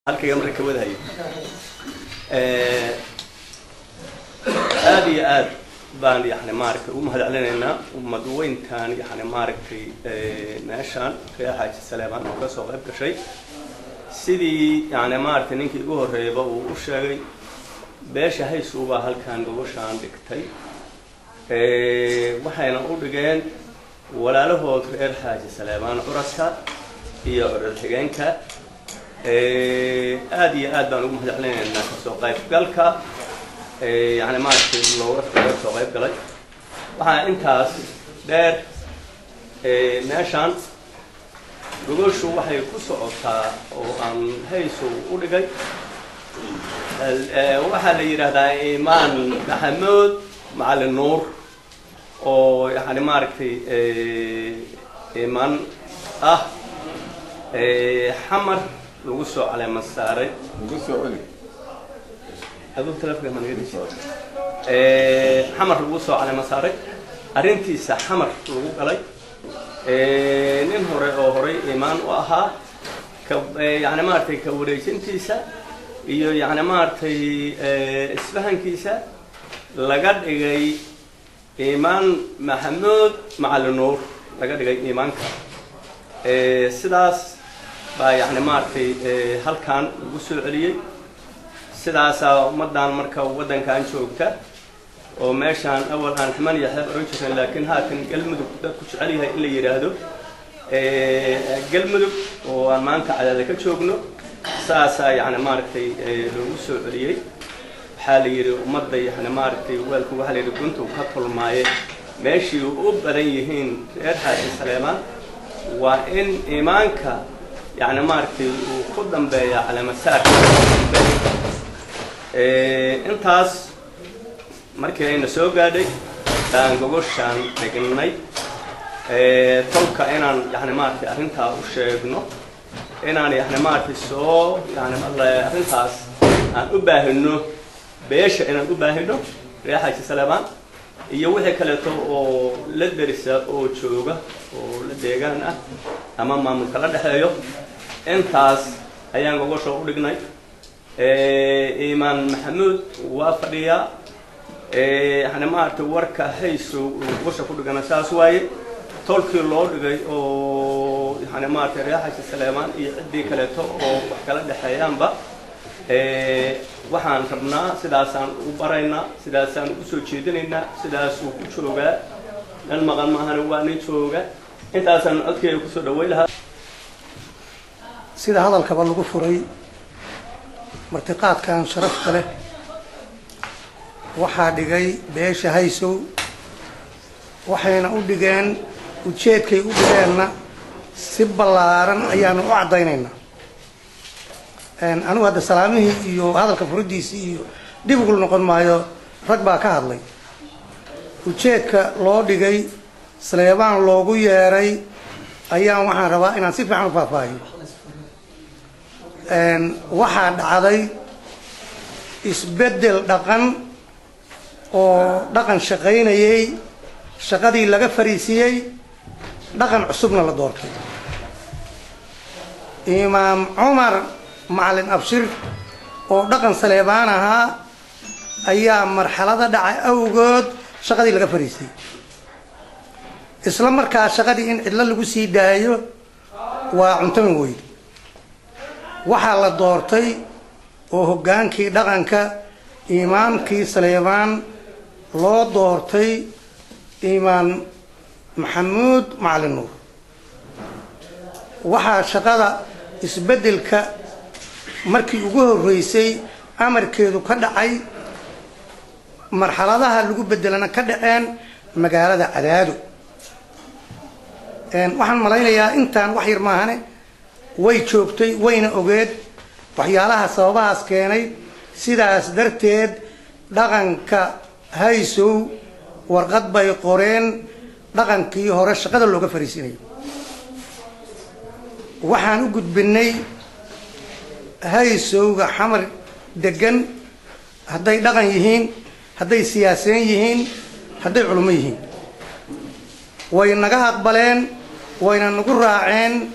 Halkayga marka ka wadahayo, aada iyo aad baan yani maaragtay ugu mahad celinaynaa ummad weyntan yani maaragtay meeshaan reer Xaaji Saleebaan oo ka soo qayb gashay. Sidii yani maaragtay ninkii ugu horreeyaba uu u sheegay, beesha Haysuubaa halkan gogoshaan dhigtay, waxayna u dhigeen walaalahood reer Xaaji Saleebaan curaska iyo curar xigeenka. Aada iyo aad baan ugu mahad celinaynaa kasoo qaybgalka yani maaragtay looga soo qayb galay. Waxaa intaas dheer, meeshaan gogoshu waxay ku socotaa oo aan Haysow u dhigay waxaa la yidhaahdaa Imaan Maxamuud Macalin Nuur oo yani maaragtay imaan ah Xamar lagu soo caleema saaray. Xamar lagu soo caleema saaray, arrintiisa Xamar lagu galay, nin hore oo horay imaan u ahaa ka yani maaragtay ka wareejintiisa iyo yani maaragtay isfahankiisa laga dhigay Imaan Maxamuud Macalin Nuur laga dhigay imaanka. Sidaas baa yani maaragtay halkan lagu soo celiyey. Sidaasaa ummaddan marka waddankan joogta oo meeshaan awal aan Ximan iyo Xeeb oran jirin, laakiin haatan Galmudug dadku jecel yahay in la yidhaahdo Galmudug oo aan maanta Cadaada ka joogno, saasaa yani maaragtay loogu soo celiyey. Waxaa la yidhi ummadda yani maaragtay weelku waxaa la yidhi guntu ka tolmaaye, meeshii u badan yihiin reer Xaaji Saleemaan waa in imaanka yani maaragtay uu ku dambeeya caleemasaarka. Intaas markii ayna soo gaadhay baan gogoshaan dhignay tolka inaan yani maaragtay arrintaa u sheegno, inaan yani maaragtay soo yani arrintaas aan u baahino beesha, inaan u baahino reer Xaaji Saleebaan iyo wixii kaleeto oo la derisa oo jooga oo la deegaan ah ama maamulka la dhexeeyo. Intaas ayaan gogosha u dhignay. Imaan Maxamuud waa fadhiyaa yani maaragtay warka Hayso gogosha ku dhigana saas waaye. Tolkii loo dhigay oo yani maaragtay reer Xaaji Saleemaan iyo ciddii kaleeto oo wax kala dhexeeyaanba waxaan rabnaa sidaasaan u baraynaa, sidaasaan ugu soo jeedinaynaa, sidaasuu ku joogaa. Nan maqan maahane waa nin jooga. Intaasaan codkeyga kusoo dhaway lahaa. Sida hadalkaba lagu furay, martiqaadkan sharafta leh waxaa dhigay beesha Haysow, waxayna u dhigeen ujeedkay u dhigeenna si ballaaran ayaanu u caddaynaynaa. Anigu hadda salaamihii iyo hadalka furidiisii iyo dhib ugul noqon maayo, rag baa ka hadlay. Ujeedka loo dhigay, Saleebaan loogu yeeray, ayaan waxaan rabaa inaan si fiican u faahfaahiyo. Waxaa dhacday isbeddel dhaqan oo dhaqan shaqaynayay shaqadii laga fariisiyey, dhaqan cusubna la doortay. Imaam Cumar Macalin Abshir oo dhaqan Saleebaan ahaa ayaa marxalada dhacay awgood shaqadii laga fariisiyey. Isla markaa shaqadii in cidlo lagu sii daayo waa cuntami weyde. Waxaa la doortay oo hoggaankii dhaqanka imaamkii Saleebaan loo doortay Imaam Maxamuud Macalin Nuur. Waxaa shaqada isbeddelka markii ugu horreysay amarkeedu ka dhacay, marxaladaha lagu beddelana ka dhaceen magaalada Cadaado. Waxaan malaynayaa intaan wax yar maahane way joogtay, wayna ogeed waxyaalaha sababahaas keenay. Sidaas darteed dhaqanka Haysow warqad bay qoreen dhaqankii hore shaqada looga fariisinayo. Waxaan u gudbinay Haysowga Xamar degan, hadday dhaqan yihiin, hadday siyaaseen yihiin, hadday culummo yihiin, way naga aqbaleen, wayna nagu raaceen.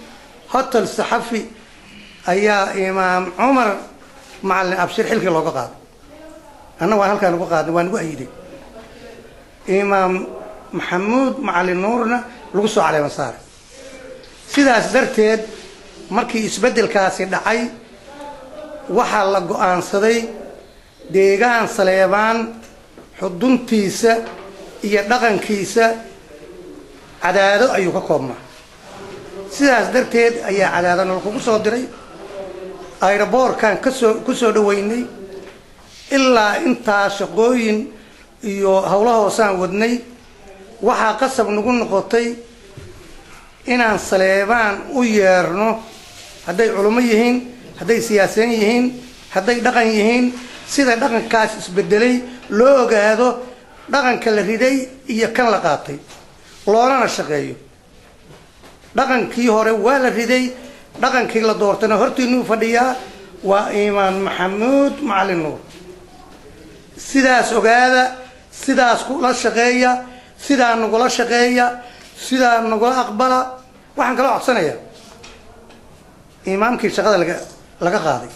Hotel Saxafi Ayaa Imaam Cumar Macalin Abshir xilkii looga qaaday. Anna waan halkaan uga qaadnay, waan ugu ayiday. Imaam Maxamuud Macalin Nuurna lagu soo caleema saaray. Sidaas darteed, markii isbeddelkaasi dhacay, waxaa la go-aansaday deegaan Saleebaan xuduntiisa iyo dhaqankiisa Cadaado ayuu ka koobnaa. Sidaas darteed ayaa Cadaado nal kugu soo diray, airport-kan kasoo ku soo dhaweynay. Ilaa intaa shaqooyin iyo howlo hoosaan wadnay. Waxaa qasab nagu noqotay inaan Saleebaan u yeerno, hadday culummo yihiin, hadday siyaasiyan yihiin, hadday dhaqan yihiin, sida dhaqankaas isbedelay loo ogaado, dhaqanka la riday iyo kan la qaatay, loolana shaqeeyo. Dhaqankii hore waa la riday, dhaqankii la doortana hortiinuu fadhiyaa, waa Imaam Maxamuud Macalin Nuur. Sidaas ogaada, sidaas kula shaqeeya, sidaa nagula shaqeeya, sidaa nagula aqbala. Waxaan kaloo codsanayaa imaamkii shaqada laga qaaday,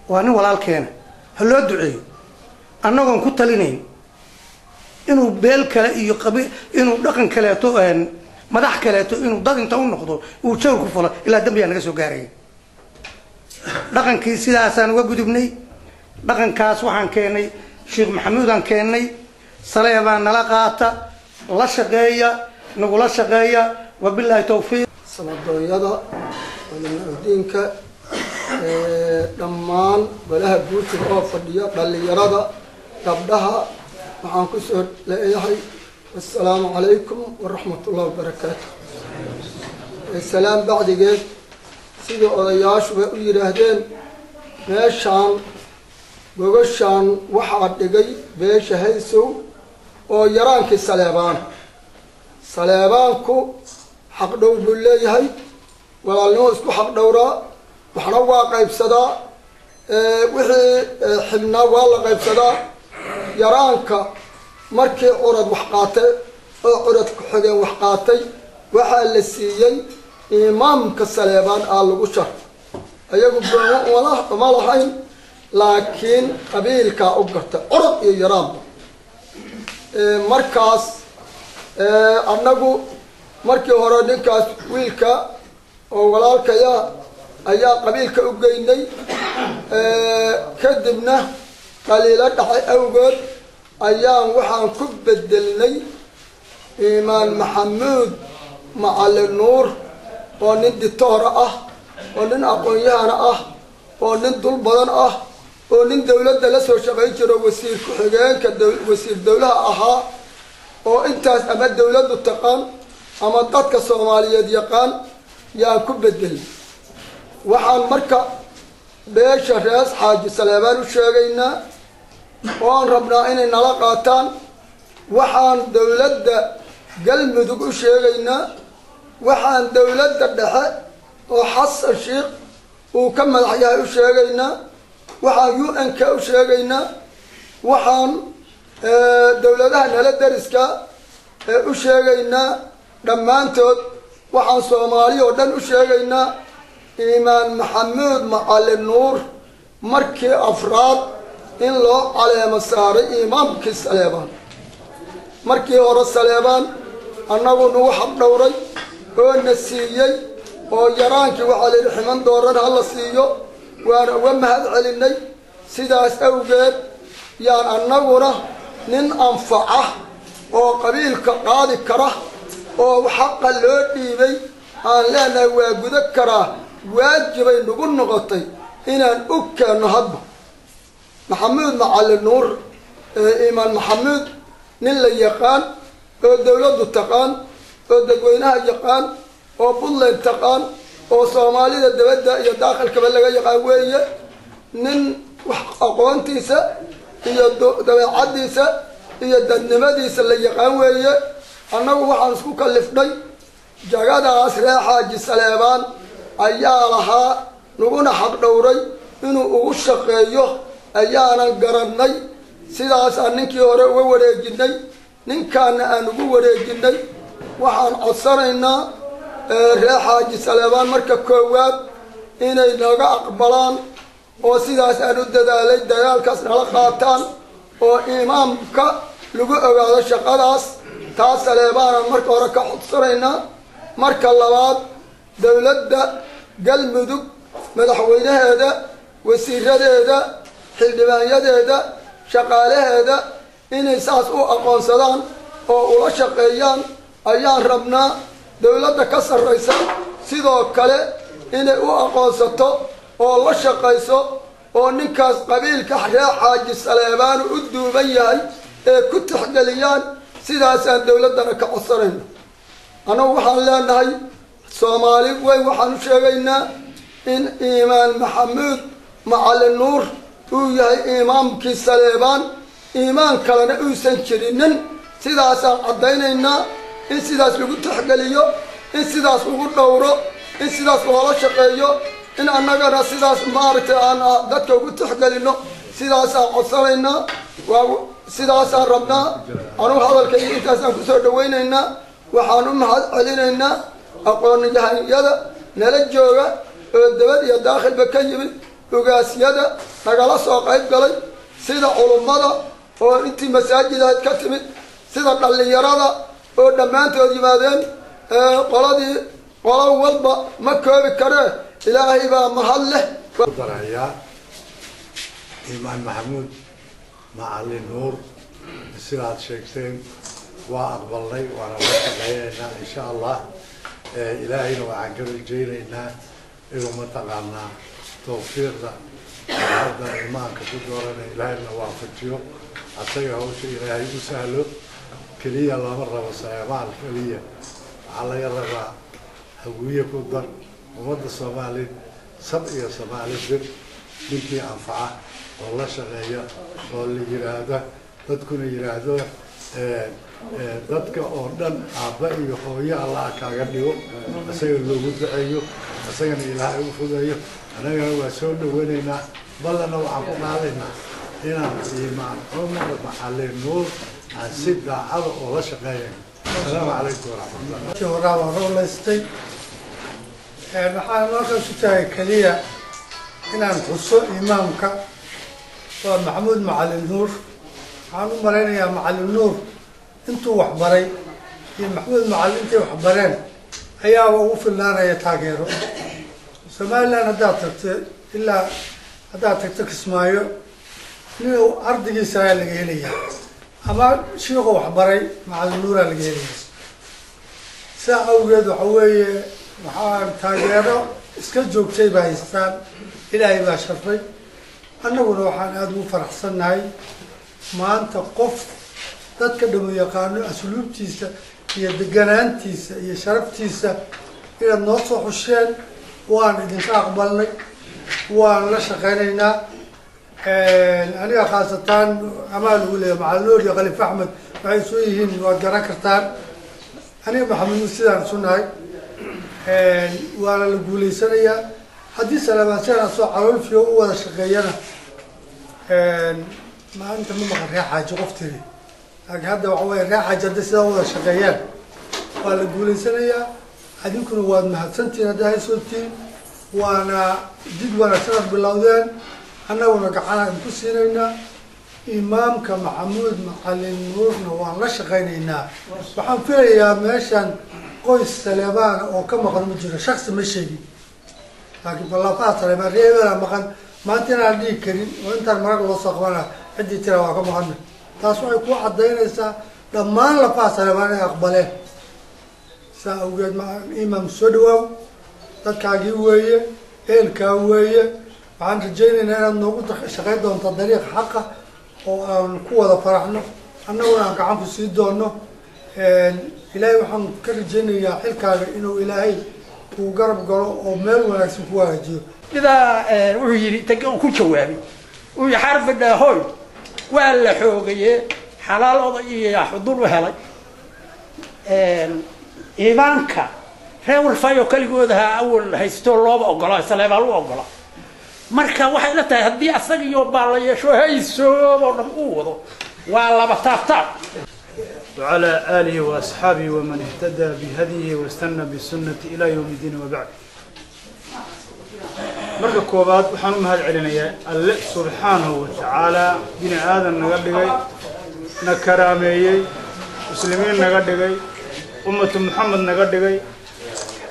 waa nin walaalkeena, ha loo duceeyo. Annagoon ku talinayn inuu beel kale iyo qabi, inuu dhaqan kaleeto, madax kaleeto, inuu dad inta u noqdo uu jawr ku fulo, ilaa dambiyaa naga soo gaaraya. Dhaqankii sidaasaan uga gudubnay. Dhaqankaas waxaan keennay Sheekh Maxamuudaan keennay. Saleebaan nala qaata, la shaqeeya, nagula shaqeeya. Wabilaahi tawfiiq. Samadoonyada, culimaa-udiinka, dhammaan golaha guurtiga oo fadhiya, dhallinyarada, gabdhaha, waxaan kusoo leeyahay assalaamu calaykum waraxmatullahi wabarakaatu. Salaam bacdigeed, sidii odayaashuba u yidhaahdeen, meeshaan gogashaan waxaa dhigay beesha Haysow oo yaraankii Saleebaan. Saleebaanku xaq dhow buu leeyahay, walaalnimo isku xaq dhowraa, waxna waa qaybsadaa, wixii xibnaa waa la qaybsadaa. Yaraanka markii curad wax qaatay oo curad ku-xigeen wax qaatay, waxaa la siiyey imaamka Saleebaan aa lagu shar. Ayagu gooma uma lahayn, laakiin qabiilkaa u garta, curad iyo yaraanba. Markaas annagu markii hore ninkaas wiilka oo walaalkaya ayaa qabiilka u geynay. Kadibna qaliilo dhacay awgood ayaan waxaan ku bedelnay Imaan Maxamuud Macalin Nuur, oo nin ditoora ah, oo nin aqoon-yahana ah, oo nin dul badan ah, oo nin dawladda la soo shaqayn jiro, wasiir ku-xigeenka, wasiir dawlaha ahaa, oo intaas ama dawladdu taqaan ama dadka Soomaaliyeed yaqaan yaan ku bedelnay. Waxaan marka beesha rees Xaaji Saleebaan u sheegaynaa oo aan rabnaa inay nala qaataan. Waxaan dawladda Galmudug u sheegaynaa, waxaan dawladda dhexe oo Xasan Sheikh uu ka madax yahay u sheegaynaa, waxaan UN-k u sheegaynaa, waxaan dawladaha nala dariska u sheegaynaa dhammaantood, waxaan Soomaali oo dhan u sheegaynaa Imaan Maxamuud Macalin Nuur markii afraad in loo caleemo saaray imaamkii Saleebaan. Markii hore Saleebaan annagu nagu xabdhowray oo na siiyey, oo yaraankii waxaa la yidhi ximan dooran ha la siiyo, waana uga mahad celinay. Sidaas awgeed yaan annaguna nin anfaca oo qabiilka qaadi kara oo xaqa loo dhiibay aan leenahay waa gudo karaa, waajibay nagu noqotay inaan u keenno hadba Maxamuud Macalin Nuur. Imaan Maxamuud nin la yaqaan oo dawladdu taqaan oo dadweynaha yaqaan oo Puntland taqaan oo Soomaalida dabadda iyo daakhilkaba laga yaqaan weeye. Nin wax aqoontiisa iyo dabeecaddiisa iyo dadnimadiisa la yaqaan weeye. Annagu waxaan isku kallifnay jagadaas ree Xaaji Saleebaan ayaa lahaa, naguna xaq dhowray, inuu ugu shaqeeyo ayaanan garannay. Sidaasaan ninkii hore uga wareejinay, ninkaana aan ugu wareejinay. Waxaan codsanaynaa ree Xaaji Saleebaan marka koowaad Inay naga aqbalaan oo sidaas aan u dadaalay dagaalkaas nala qaataan oo imaamka lagu ogaado shaqadaas. Taas Saleebaanan marka hore ka codsanaynaa. Marka labaad, dowladda Galmudug madaxweynaheeda, wasiiradeeda, xildhibaanyadeeda, shaqaalaheeda inay saas u aqoonsadaan oo ula shaqeeyaan ayaan rabnaa. Dowladda ka sarraysa sidoo kale inay u aqoonsato oo la shaqayso oo ninkaas qabiilka reer Xaaji Saleebaanu u duuban yahay ee ku tixgeliyaan, sidaasaan dowladdana ka codsanayno. Annagu waxaan leenahay Soomaali weyn, waxaan u sheegaynaa in Iimaan Maxamuud Macalin Nuur uu yahay imaamkii Saleebaan, iimaan kalena uusan jirinin. Sidaasaan caddaynaynaa in sidaas lagu tixgeliyo, in sidaas lagu dhowro, in sidaas loola shaqeeyo, in annagana sidaas maaragtay aan dadka ugu tixgelino. Sidaasaan codsanaynaa, waa sidaasaan rabnaa. Anugu hadalkayga intaasaan kusoo dhawaynaynaa. Waxaan u mahad celinaynaa aqoon-yahanyada nala jooga oo dabad iyo daakhilba ka yimid, ugaasyada nagala soo qayb galay, sida culummada oo intii masaajidahayd ka timid, sida dhallinyarada oo dhammaantood yimaadeen. Qoladii qolo walba ma koobi karee, Ilaahay baa mahad leh. Darayaa Iimaan Maxamuud Macalin Nuur sidaad sheegteen waa aqbalnay, waana la shaqeynaynaa insha Allah. Ilaahayna waxaan ka rajaynaynaa inuu mataqaanaa tawfiiqda hadda imaanka ku doorana Ilaahayna waafajiyo, asaga hawsha Ilaahay u sahlo. Keliya lama rabo Saleebaan keliya, waxaa laga rabaa Hawiye ku dar, ummadda Soomaali sab iyo Soomaali dir, ninkii anfaca oo la shaqeeya oo la yiraahda, dadkuna yiraahdo dadka oo dhan aabba iyo hooyo Allah kaaga dhigo, isaga loogu duceeyo, isagana Ilaahay u fudeeyo. Annagana waa soo dhaweynaynaa, ballanna waxaan ku qaadaynaa inaan Iimaan Cumar Macalin Nuur aan si daacada oo la shaqeeyayno. Asalaamu calaykum waraxmatullah. Horaa waan rowlaystay. Waxaan halkaas u tahay keliya inaan xuso imaamka waa Maxamuud Macalin Nuur. Waxaan u malaynayaa Macalin Nuur intuu waxbaray iyo Maxamuud Macalin intay waxbareen ayaaba ugu filnaanaya taageero. Somaliland haddaad tagto, ilaa haddaad tagto Kismaayo, nin ardaygiisa ayaa laga helayaa ama shiiku waxbaray Macalin Nuuraa laga helaya. Sidaa awgeed waxa weeye waxaan taageero iska joogtay baa haystaan, Ilaahay baa sharfay. Annaguna waxaan aada ugu faraxsannahay maanta qof dadka dhamu yaqaano asluubtiisa iyo deganaantiisa iyo sharaftiisa inaad noo soo xusheen. Waan idinka aqbalnay, waan la shaqeynaynaa. Aniga khaasatan amaal ugu leeya Macalin Nuur iyo Khaliif Axmed waxay isu yihiin waad garan kartaan. Aniga Maxamuud sidaan isu nahay, waana la guulaysanayaa haddii Saleebaan sidaan asoo caloolfiyo u wada shaqeeyana. Maalinta ma maqan reer Xaaji qof tiri, laakiin hadda waxa weeye reer Xaaji hadday sidaa u wada shaqeeyaan waa la guulaysanayaa. Adinkuna waad mahadsantihiin haddaa haysootiin, waana jid wanaagsan aad bilowdeen, annaguna gacanaan idinku siinaynaa. Imaamka Maxamuud Macalin Nuurna waan la shaqaynaynaa. Waxaan filayaa meeshan qoys Saleebaana oo ka maqan ma jiro, shaksi ma sheegin, laakiin ballaafaha Saleebaan reer hebelaa maqan maanta inaan dhihi karin oo intaan marag loo soo qabana ciddii tira waa ka maqana. Taas waxay ku caddaynaysaa dhammaan lafaha Saleebaan inay aqbaleen. Saa awgeed imaam soo dhawaaw, dadkaagii weeye, ehelkaa weeye. Waxaan rajaynaynaa inaad noogu shaqayn doonto dariiq xaqa oo aan ku wada faraxno, annaguna aan gacan ku sii doono. Ilaahay waxaan ka rajaynayaa xilkaaga inuu Ilaahay uu garab galo oo meel wanaagsan ku hagaajiyo. Sidaa wuxuu yidhi tag ku jawaabay, uu yidhi xarfi dhaahoy waa la xoogaye, xalaal oday iyo xudun u helay iimaanka reer Warfaayo keligoodaha awal haysto looba ogola, Saleebaan u ogola. Marka waxay la tahay haddii asaga iyo baa la yeesho haysoob oo dhan uu wado waa laba taabtaab. وعلى آله وأصحابه ومن اهتدى بهديه واستنى بسنته إلى يوم الدين وبعد. Marka koobaad waxaan u mahad celinayaa Alle subxaanahu wa tacaala, bini aadan naga dhigay, na karaameeyey, muslimiin naga dhigay, ummatu Muxamed naga dhigay,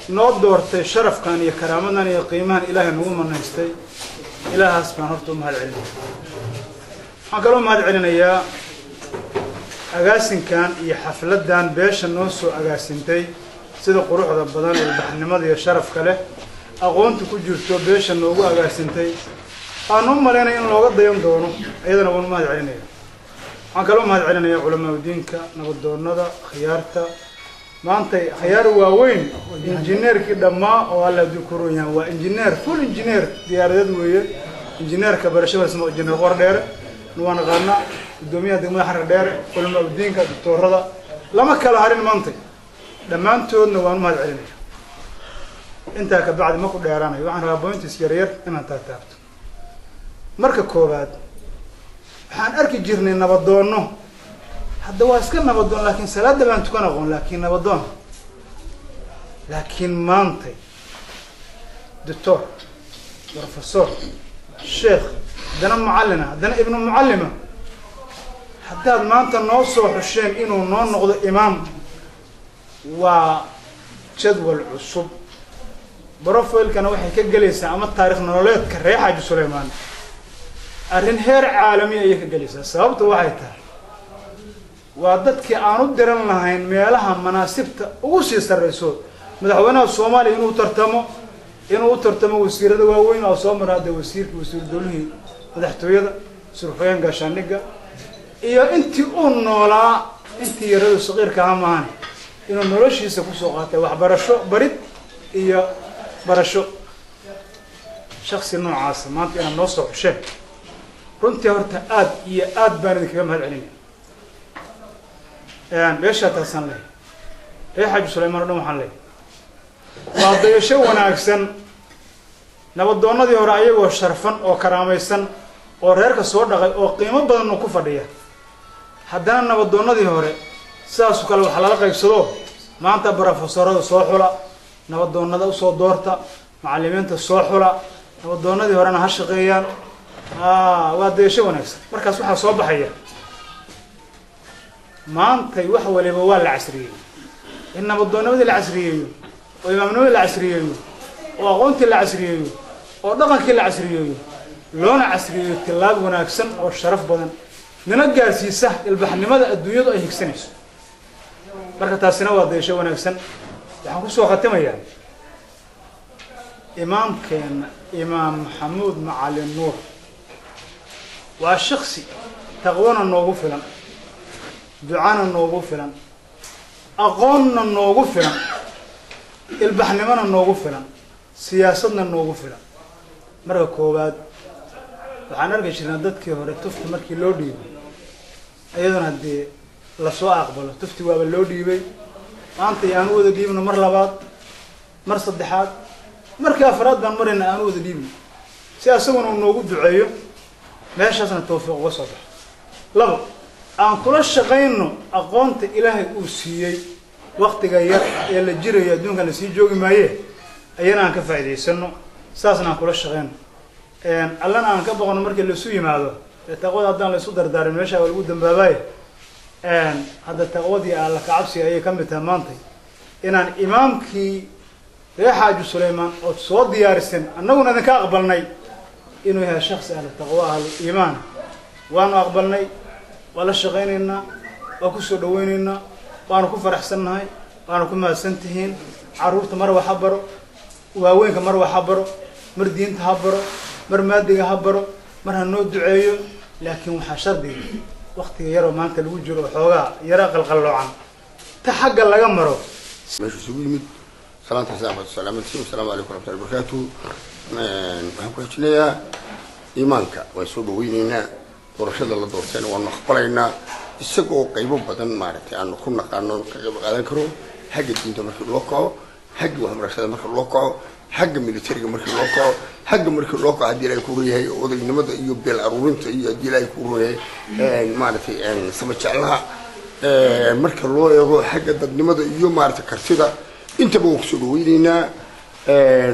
noo doortay sharafkan iyo karaamadan iyo qiimahan Ilaahay nagu manaystay. Ilaahaas baan horta u mahad celinaya. Waxaan kaloo mahad celinayaa agaasinkan iyo xafladdan beesha noo soo agaasintay, sida quruxda badan, ilbaxnimada iyo sharafka leh, aqoonta ku jirto beesha noogu agaasintay. Aan u malaynaya in looga dayan doono, iyadana waan u mahad celinaya. Waxaan kaloo mahad celinaya culamaa udiinka, nabadoonada, khiyaarta. Maantay khiyaar waaweyn, injineerkii dhammaa oo Alla hadduu ku ron yahay waa injineer, full engineer diyaaradeed weeye. Injineerka barashada isma injineer Qor Dheere waa naqaanaa, guddoomiyaha degmada Xarar Dheere, culamaa udiinka, doctoorada, lama kala harin maantay, dhammaantoodna waan u mahad celinaya. Intaa ka bacdi ma ku dheeraanayo, waxaan rabaa points yar yar inaan taataabto. Marka koowaad, waxaan arki jirnay nabadoonno, hadda waa iska nabadoon, laakiin salaada baan tukan aqoon, laakiin nabadoon. Laakiin maantay doctor, professor, sheekh, haddana mucallina, haddana ibnu mucallima, haddaad maanta noo soo xusheen inuu noo noqdo imaam, waa jadwal cusub. Profile-kana waxay ka gelaysaa ama taarikh nololeedka reer Xaaji Suleymaan arrin heer caalami ayay ka gelaysaa. Sababta waxay tahay waa dadkii aan u diran lahayn meelaha manaasibta ugu sii sarreyso, madaxweynaha Soomaaliya inuu tartamo, inuu u tartamo wasiirada waaweyn oo soo mara hadda, wasiirka, wasiiru dowlihii madaxtooyada, wasiir gaashaandhigga, iyo intii uu noolaa, intii yaradu saqiirka aha maahan, inuu noloshiisa kusoo qaatay waxbarasho, barid iyo barasho. Shaksi noocaasa maanta inaad noo soo xusheen, runtii horta aad iyo aad baan idinkaga mahad celinaya. Meeshaa taasaan lehay. Reer Xaaji Sulaymaan o dhan waxaan lehay waa dayasho wanaagsan. Nabadoonnadii hore ayagoo sharfan oo karaamaysan oo reerka soo dhaqay oo qiimo badanna ku fadhiya, haddana nabadoonnadii hore sidaasoo kale wax lala qaybsado. Maanta brofesorada soo xula, nabadoonnada usoo doorta, macallimiinta soo xula, nabadoonnadii horena ha shaqeeyaan. Waa dayasho wanaagsan. Markaas waxaa soo baxaya maantay wax waliba waa la casriyeeyey, in nabadoonnimadii la casriyeeyo oo imaamnimadii la casriyeeyo oo aqoontii la casriyeeyo oo dhaqankii la casriyeeyo, loona casriyeeyo tillaab wanaagsan oo sharaf badan nana gaarsiisa ilbaxnimada adduunyadu ay higsanayso. Marka taasina waa dayasho wanaagsan. Waxaan kusoo khatimayaa imaamkeena, Imaam Maxamuud Macalin Nuur, waa shaksi taqwana noogu filan, ducana noogu filan, aqoonna noogu filan, ilbaxnimona noogu filan, siyaasadna noogu filan. Marka koowaad, waxaan arki jirnaa dadkii hore tufti markii loo dhiibay, iyaduna haddii lasoo aqbalo tufti waaba loo dhiibay, maanta aanu wada dhiibno mar labaad, mar saddexaad, markii afraad baan marayna aanu wada dhiibno, si asaguna uu noogu duceeyo, meeshaasna tawfiiq uga soo baxo. Labo, aan kula shaqayno aqoonta Ilaahay uu siiyey. Waktiga yar ee la jirayo adduunkan lasii joogi maaye, ayana aan ka faa'iidaysano, saasna aan kula shaqayno, Allana aan ka boqono markii laisu yimaado. Ee taqwada haddaan la isu dardaarin, meesha waa lagu dambaabaaye. Hadda taqwadii Alla kacabsiga ayay ka mid tahay maantay inaan imaamkii reer Xaaji Sulaymaan ood soo diyaariseen annaguna idinka aqbalnay inuu yahay shaksi ahlu taqwa, ahlu iimaan. Waanu aqbalnay, waa la shaqaynaynaa, waa kusoo dhawaynaynaa, waanu ku faraxsannahay, waanu ku mahadsan tihiin. Carruurta mar wax ha baro, waaweynka mar wax ha baro, mar diinta ha baro, mar maadiga ha baro, mar ha noo duceeyo. Laakiin waxaa shardiga waktiga yaroo maanta lagu jiro oo xoogaa yara qalqalloocan ta xagga laga maro. Meesha isugu yimid, salaanta xisaabad salaamantiin. Asalaamu calaykum waraxmatullahi wabarakaatu. Waxaan ku xijinayaa iimaanka waan soo dhaweyneynaa, doorashada la doortayna waanu aqbalaynaa, isagoo qaybo badan maaragtay aanu ku naqaano ka qayb qaadan karo, xagga diinta markii loo kaco, xagga waxbarashada markii loo kaco, xagga militariga markii loo kaco, xagga markii loo kaco haddii Ilaahay ku run yahay odaynimada iyo beel aruurinta, iyo haddii Ilaahay ku run yahay maaragtay sama jeclaha marka loo eego, xagga dadnimada iyo maaragtay kartida, intaba waan kusoo dhaweyneynaa.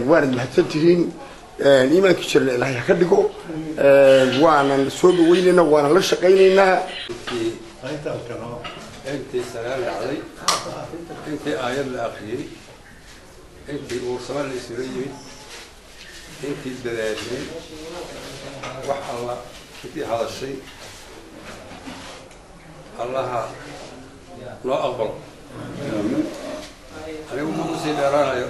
Waanad mahadsan tihiin. Iimaankii jirna Ilaahay ha ka dhigo. Waanan soo dhaweynaynaa, waanan la shaqaynaynaa. Intii sagaan dhacday, intii aayad la akriyey, intii uursama la isula yimid, intii dadaashay, wax alla intii hadashay, Allaha noo aqbalo. Anigu ma kusii dheeraanayo,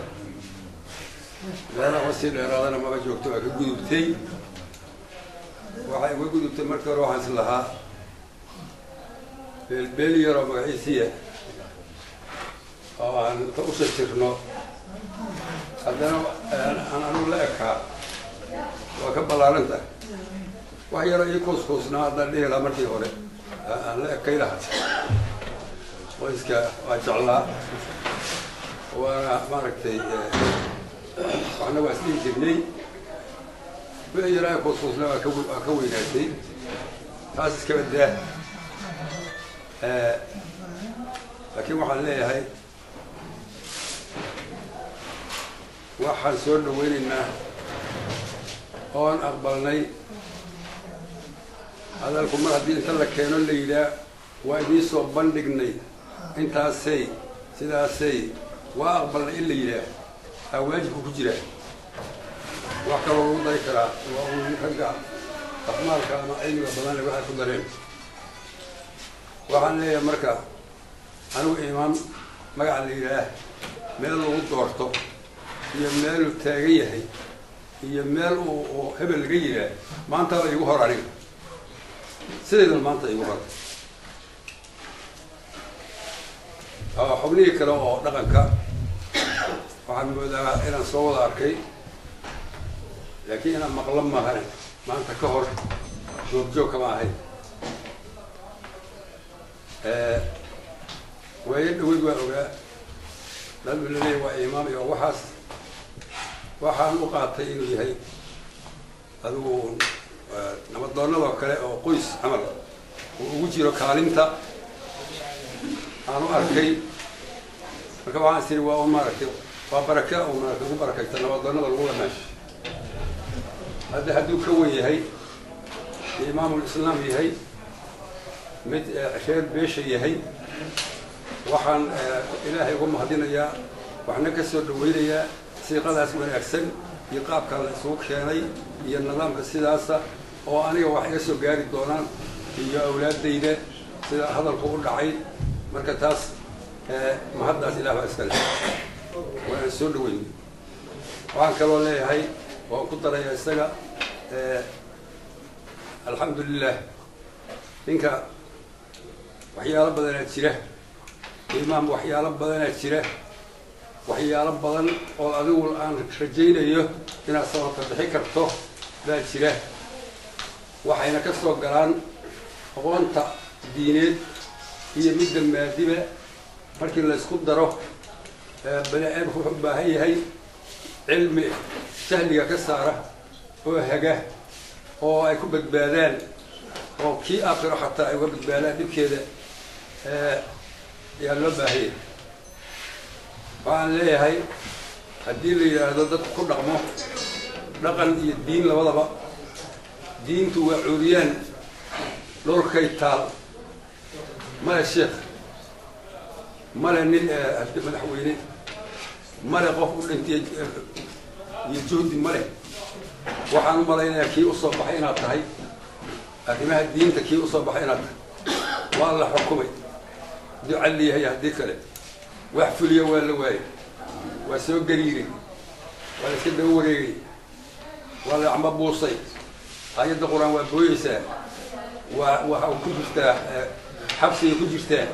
meelaha kusii dheeraadana maba joogto. Waa ka gudubtay, waxay uga gudubtay markii hore waxaan is lahaa beelbeel yaroo magaciisiya oo aan inta usha jirno, haddana aan anigu la ekaa waa ka ballaaran tahay. Wax yaroo ii kuuskuusnaa haddaan dhihi lahaa markii hore aan la ekay lahaa. Qoyska waa jeclaa, waana maaragtay, waxna waa isdhihi jirnay. Wixii yaraa kuuskuusnaa waa ka weynaatay, taas iska badaa. Laakiin waxaan leeyahay, waxaan soo dhaweynaynaa oon aqbalnay hadalku mar haddii inta la keeno la yidhaah waa idiin soo bandhignay, intaasay sidaasay waa aqbalnay in la yidhaah aa waajibka ku jiraa. Wax kaloo lagu dari karaa waa uun ragga afmaalka ama cilmiga badanle waxay ku dareen. Waxaan leeyahay marka anigu imaam magaca la yidhaah meel lagu doorto iyo meeluu taagan yahay iyo meel uu hebel laga yidhaah maantaaba igu hor, aniga sidaydan maanta igu hor. Xubnihii kale oo dhaqanka waxaan moodaa inaan soo wada arkay, laakiin inaan maqlo maahane maanta ka hor goobjoog kama ahayn. Waayo dhaweyd waa ogaa dad laleeyahy waa imaam iyo waxaas, waxaan u qaatay inuu yahay adigu nabadoonnadoo kale oo qoys camal uu ugu jiro kaalinta aan u arkay. Marka waxaan is iri waa un maaragtay waa baraka u maaragtay ugu barakaysta nabadoonnada lagu lamaasho. Hadda hadduu ka wen yahay, imaamulislaam yahay, mid reer beesha yahay, waxaan Ilaahay uga mahadinayaa, waxna ka soo dhaweynayaa siiqadaas wanaagsan iyo qaabka la isugu keenay iyo nidaamka sidaasa oo aniga wax iga soo gaari doonaan iyo awlaaddayda sida hadalku u dhacay. Marka taas mahaddaas Ilaah baa iska leh, waana soo dhaweynay. Waxaan kaloo leeyahay waan ku daraya isaga, alxamdulilah, ninka waxyaalo badanaa jira, imaam, waxyaalo badanaa jira, waxyaalo badan oo adigu aan rajaynayo inaad sababta bixi karto baa jira. Waxayna ka soo galaan aqoonta diineed iyo midda maadiba markii la isku daro. Bani aadamku wuxuu u baahan yahay cilmi jahliga ka saara oo haga oo ay ku badbaadaan, oo kii aakhiro xataa ay uga badbaadaan dhibkeeda ayaa loo baahanya. Waxaan leeyahay haddii la yidhaahdo dadku ku dhaqmo dhaqan iyo diin labadaba, diintu waa cuuriyaan dhulkay taal, male sheekh, male nin madaxweyne, male qof u dhintay iyo juhdi male. Waxaan u malaynayaa kii usoo baxay inaad tahay arrimaha diinta, kii usoo baxay inaad tahay. Waa la xukumay hadduu cadli yahay, haddii kale wax fuliya waa la waayey, waa soo gariiray, waa la iska daba wareegay, waa la camba buusay. Aayadda Qur-aan waa booyeysaa, waa waxa ku jirtaa xabsigay ku jirtaa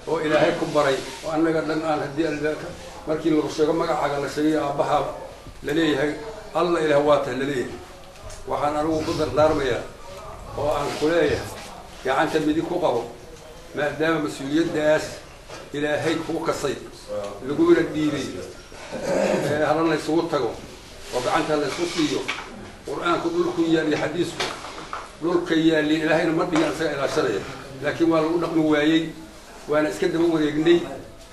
oo Ilaahay ku baray oo annaga dhan aan haddii albaabka markii lagu sheego magacaaga la sheegayo aabbahaaba laleeyahay Alla Ilaah waa tahay laleeyahay. Waxaan anigu ku dardaarmayaa oo aan ku leeyahay gacanta midig ku qabo, maadaama mas-uuliyaddaas Ilaahay kuu kasay laguna dhiibay, ee hala laysugu tago oo gacanta laysku siiyo. Qur-aanku dhulku yaaliyo, xadiisku dhulka yaaliyo, Ilaahayna ma dhigan, isaga ilaashanaya, laakiin waa lagu dhaqmi waayey, waana iska daba wareegnay.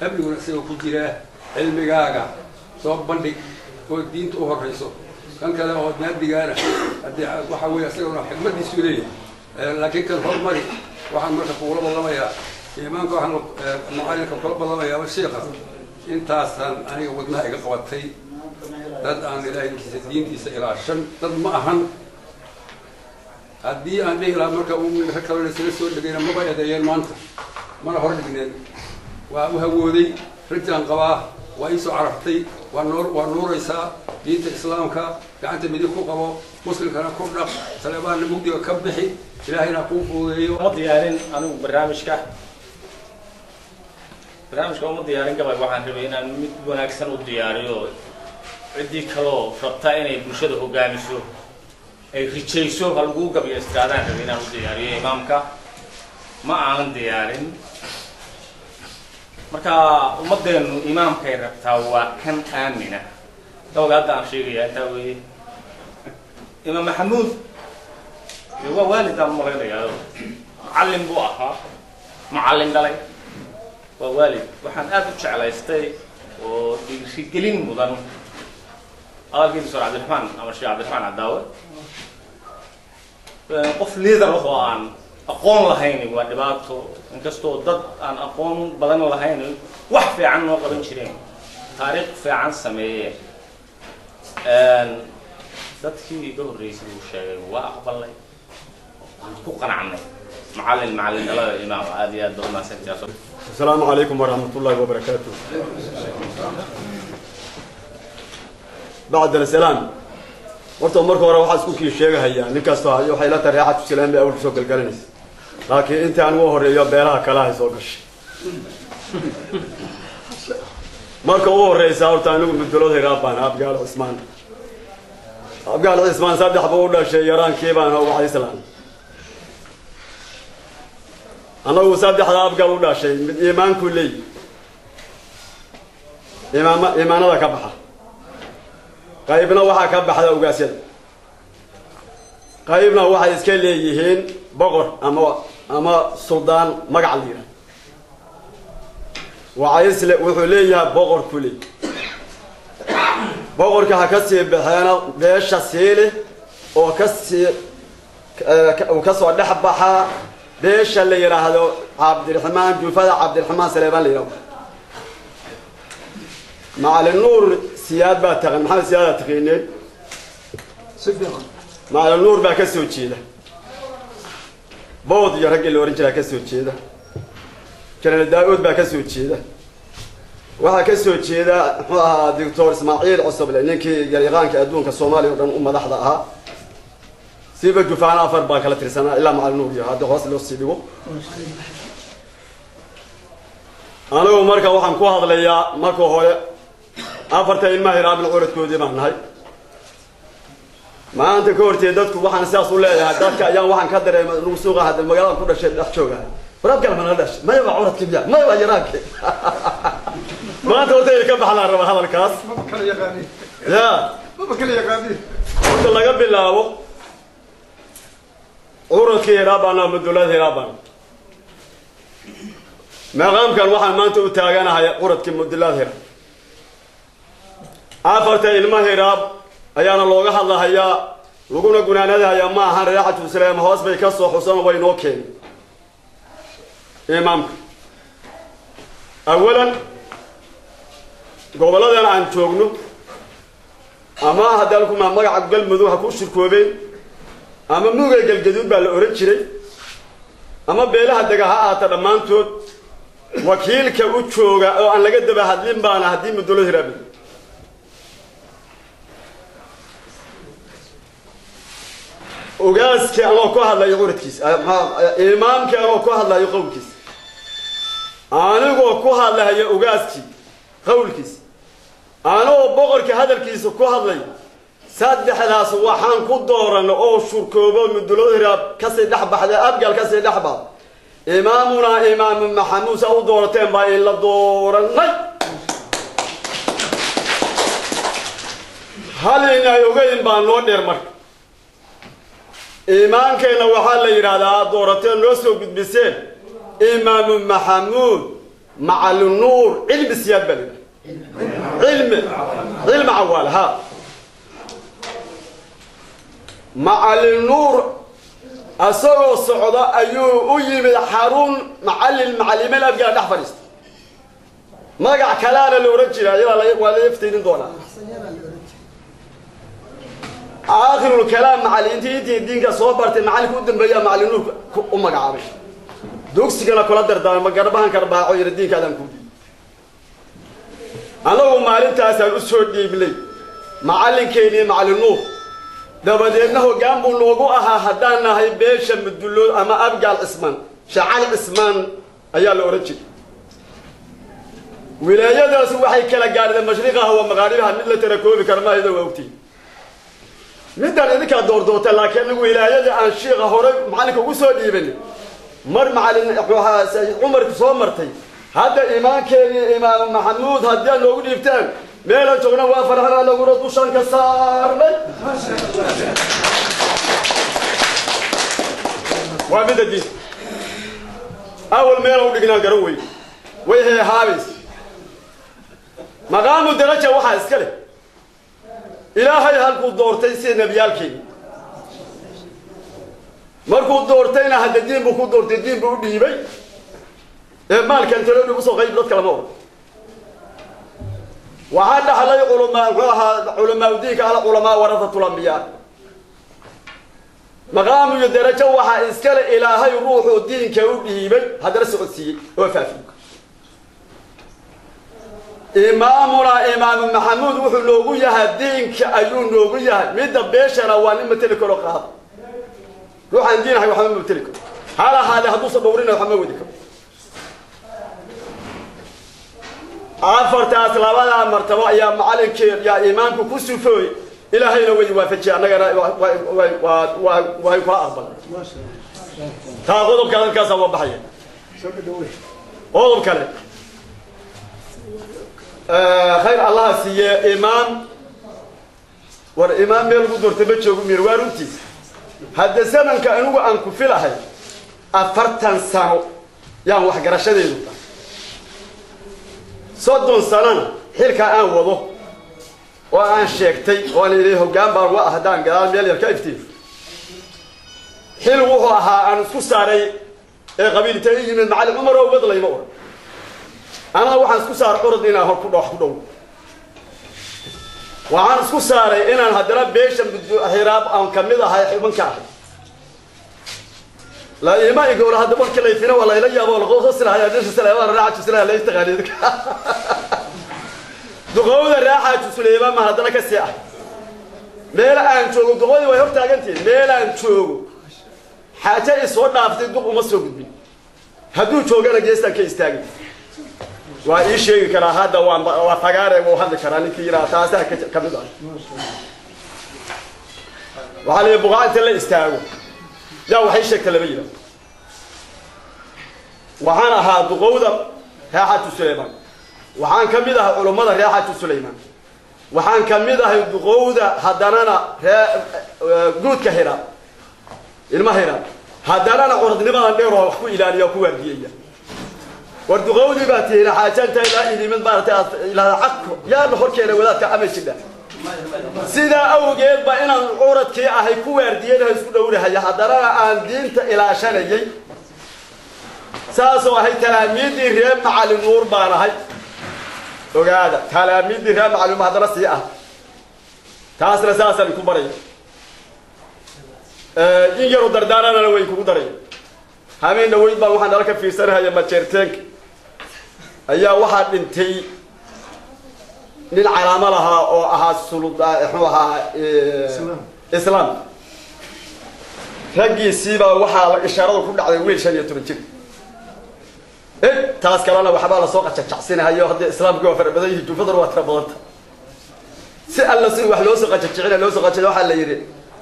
Amniguna isagoo ku jiraa, cilmigaaga soo bandhig oo diinta u horrayso. Kan kale oo naadigaana haddii waxa weeye isaguna xigmadiisu leeyahay, laakiin kan hormari. Waxaan marka kugula ballamayaa iimaanka, waxaan macalinka kula ballamayaa sheekha, intaasaan aniga wadnaha iga qabatay. Dad aan Ilaahay inkiisa diintiisa ilaashan dad ma ahan. Haddii aan dhihi lahaa marka rag kalena isaga soo dhegayna, maba eedeeyeen maanta, mana hor dhigneen. Waa u hawooday, rajaan qabaa, waa iisoo caraftay, waa noor, waa nuuraysaa. Diinta Islaamka gacanta midig ku qabo, muslimkana ku dhaq, Saleebaanna mugdiga ka bixi, Ilaahayna kuu fududeeyo. Uma diyaarin anigu barnaamijka, uma diyaarin gabay. Waxaan rabay inaan mid wanaagsan u diyaariyo, ciddii kaloo rabta inay bulshada hogaamiso ay rijayso ha laguu gabiyo istraadaan rabay inaan u diyaariyo imaamka. Ma aanan diyaarin. Marka ummaddeenu imaamkay rabtaa waa kan aamina. Gabayga hadda aan sheegaya intaa weeye. Imaam Maxamuud waa waalid aan malaynayaa, macallin buu ahaa, macallin dhalay, waa waalid. Waxaan aad u jeclaystay oo dhiirigelin mudan hadalkii Doctor Cabdiraxmaan ama Sheekh Cabdiraxmaan Cadaawe. Qof leader ah oo aan aqoon lahayn waa dhibaato. Inkastoo dad aan aqoon badan lahayn wax fiican noo qaban jireen, taariikh fiican sameeyeen, dadkii iga horreysay uu sheegay waa aqbalnay, waan ku qanacnay. Macallin, macallin dhalada, imaam, aad iyo aad ba umahadsantahay. السلام عليكم ورحمة الله وبركاته. بعد السلام، horta marka hore waxaa isku kii sheegahayaa nin kastoo waxay la tahay raaxatu salaam bay awal kusoo galgalanaysa, laakiin inta aan ugu horeeyo beelaha kalahay soo gashay. Marka ugu horeysa, horta anigu mudulada Hiraab baan Abgaal Cismaan. Abgaal Cismaan saddex buu u dhashay, yaraankii baan waxa islaan. Anagu saddexda Abgaal u dhashay mid iimaanku leey, imaama iimaanada ka baxa, qaybna waxaa ka baxda ugaasyada, qaybna waxay iska leeyihiin boqor ama suldaan magac la yidhaha. Wacaysle wuxuu leeyahay boqor ku leey, boqorka ha ka sii baxeena beesha siile oo kasii uu kasoo dhex baxaa beesha la yidhaahdo Cabdiraxmaan, juufada Cabdiraxmaan Saleebaan la yidhahdo. Macalin Nuur Siyaad baa taqan, Maxamed Siyaadaa taqiineen. Macalin Nuur baa ka soo jeeda, Bood iyo raggii la ohan jiraa ka soo jeeda, Jenaraal Daa-uud baa ka soo jeeda, waxaa ka soo jeeda muxuu ahaa Doctor Ismaaciil Cosoble, ninkii garyaqaanka adduunka Soomaaliya o dhan u madaxda ahaa. Siiba jufaana afar baa kala tirsanaa ilaa Macalin Nuur iyo hadda hoos loo sii dhigo. Anigu marka waxaan ku hadlayaa marka hore afarta ilmaha Hiraabin curadkoodii baan nahay maanta ka horteed. Dadku waxaan sidaas u leeyahay, dadka ayaan waxaan ka dareemay nagu suuqa hadda magaalada ku dhashay dhex joogahay, warabkan ma naga dhashay? Maya, waa curadkii miya? Maya, waa yaraankii. Maanta horta ka baxlaan raba hadalkaas. Ya horta laga bilaabo curadkii Hiraabana, mudulada Hiraabana, maqaamkan waxaan maanta u taaganahay curadkii mudulada Hiraab. Afarta ilma Hiraab ayaana looga hadlahayaa laguna gunaanadahayaa. Ma ahan reexatu islaam, hoos bay ka soo xusan, way noo keeni imaamka. Awalan gobolladan aan joogno ama haddaan kuma magaca Galmudug ha ku shirkoobeen ama mugay Galgaduud baa la ohan jiray ama beelaha dega ha ahaata, dhammaantood wakiilka u jooga oo aan laga daba hadlin baana haddii mudulo Hiraabi. Ogaaskii anoo ku hadlayo curadkiisa, imaamkii anoo ku hadlayo qowlkiisa, anigoo ku hadlayo ogaaskii qowlkiisa, anoo boqorkii hadalkiisa ku hadlay, saddexdaas waxaan ku doorana oo shurkoobo mudulo Hiraab kasii dhex baxda, Abgaal kasii dhex baxda, imaamunaa Imaam Maxamuud sa u doorateen baa ila dooranay. Hal inay ogeyn baa noo dheer. Marka iimaankeenna waxaa la yidhaahdaa aad doorateen, noo soo gudbiseen, Imaamu Maxamuud Macalin Nuur Cilmi Siyaad baa la yidhahda, Cilmi Cawaale. Ha Macallin Nuur asagoo socda ayuu u yimid xarun macallin macallimeen Abgaal dhex fadhiista. Magac kalaana la oran jiraa, iyadaa waa la iftaynin doonaa. Aakhirul kalaam macallintii intii diinka soo bartay macallinka u dambeeyaa Macallin Nuur u magacaabay, dugsigana kula dardaarma garbahan karbaaco yidhi diinkaadaan kuu dhiibay. Annagu maalintaasaan u soo dhiibnay macallinkeennii Macallin Nuur, dabadeedna hoggaan buu noogu ahaa haddaan nahay beesha Mudullood ama Abgaal Cismaan. Shacali Cismaan ayaa la odhan jiray. Wilaayadaasi waxay kala gaadheen mashriqaha wa maqaaribaha, mid la tarakoobi kara maahida, waa ogtihi. Midaan idinkaa doordoorta, laakiin anigu wilaayadii aan shiikha horey macallinka ugu soo dhiibanay mar macallin Sayid Cumarku soo martay, hadda iimaankeenii Imaam Maxamuud haddii aad noogu dhiibtaan meelaan joogna waa farxana laguna dushaan ka saarnay. Waa midda diinta awal meela u dhignaan garan wey way heehaabaysa. Maqaamu daraja waxaa iska leh Ilaahay halkuu doortay sida nebiyaalkeeni. Markuu doortayna hadda diin buu ku doortay, diin buu u dhiibay, ee maalkan talo dhib usoo qayb dadka lama oran. Waxaa dhaxlay culamaa, muxuu ahaa culamaa diinka ala culamaa warahatul ambiyaa. Maqaamu iyo darajo waxaa iskale Ilaahay ruuxuu diinka u dhiibay haddana socodsiiyey oo faafiyey. Imaamuna Imaamu Maxamuud wuxuu noogu yahay diinka ayuu noogu yahay. Midda beeshana waa nin mateli karo qaado. Ruuxaan diinahay waxba ma mateli karo, hal ahaade hadduusan dhowrina waxba ma wadi karo. Afartaas labadaa martabo ayaa macallinkii yaa imaamku ku sufooy, Ilaahayna way waafajiyey, annagana way kula aqbalay. Taa qodobka halkaasaa waa baxaya. Qodob kale, khayr Allaha siiye imaam. War imaam meel lagu doortay ma joogo mir, waa runtiis. Hadda zamanka anigu aan ku filahay 40 sano yaan waxgarashadeedu tahay, 30 sanona xilkaa aan wado oo aan sheegtay oo aan idhi hoggaan baan wa. Haddaan gadaal meel yar ka iftiin, xil wuxuu ahaa aan isku saaray ee qabiilta i yimid Macallin Cumar oo wad layma oran. Anaa waxaan isku saaray curad inaan hor ku dhow ku dhow, waxaan isku saaray inaan haddana beesha Hiraab aan kamid ahay xubinka ahay. La ima igowra hadda markii layfina waa layla yaabo laqoosilahay adisha Suleymaan raaxatu Suleymaan la taqaanid duqowda raaxatu Suleymaan ma haddana ka sii ah. Meel aan joogo duqowdii way hor taagantihiin, meel aan joogo xaaje i soo dhaaftay duq uma soo gudbin, hadduu joogana geestaan ka istaagay waa ii sheegi karaa. Hadda waa fagaare wuu hadli karaa ninkii yidhaha taasaa ka mid ah. Waxaa la yidhi buqaa inta la istaago yaa waxay sheegta lama yidhaha. Waxaan ahaa duqowda Raaxatu Suleymaan, waxaan ka mid ahay culummada Raaxatu Suleymaan, waxaan ka mid ahay duqowda haddanana ree guudka Hira ilma Hira, haddanana curadnimadan dheer oo wax ku ilaaliya oo ku waardiyaya. War duqowdii baa tihiin xaajanta ilaa idimid maaragtay aad ilaa caqko yaa la horkeena wadaadka ama jidha. Sidaa awgeed ba inaan curadkii ahay ku waardiyanahay isku dhowrahaya haddanana aan diinta ilaashanayay saasoo ahay. Talaamiiddii reer Macallin Nuur baan ahay, ogaada, talaamiiddii reer Macallin Nuur haddana sii ah, taasna saasaan ku baraya. In yaroo dardaaranana way kugu daraya. Habeen dhaweyd baan waxaan nala ka fiirsanahaya majeerteenka ayaa waxaa dhintay nin calaamo lahaa oo ahaa sulud muxuu ahaa islaam. Raggiisiibaa waxaa ishaarada ku dhacday wiil 15 jir. Taas kalena waxbaa lasoo qajajacsinhayo haddii islaamku waa fara badan yihi, juufaduna waa tira badanta, si alla si wax loo soo qajajicina loo soo qajaja. Waxaa la yidhi